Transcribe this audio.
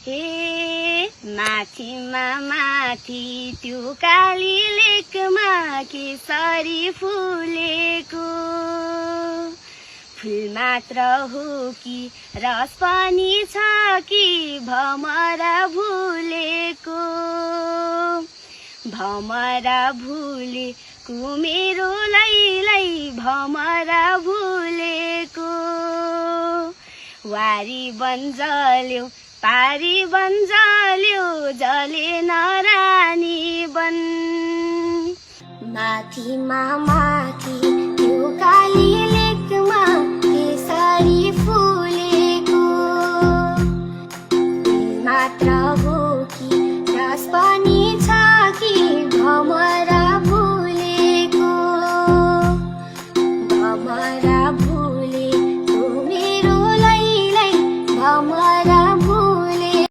हे माथिमा माथि त्यो काली लेकमा केसरी फुलेको फुल मात्र हो कि रस पनि छ कि भमरा भुलेको भमरा भुलेको मेरो लैलै भमरा भुलेको वारी बन्जल्यो पारी बन्जल्यो जलेन रानी बन माथिमा माथि त्यो काली लेकमा केसरी फुलेको मात्र हो कि रस पनि छ कि भमरा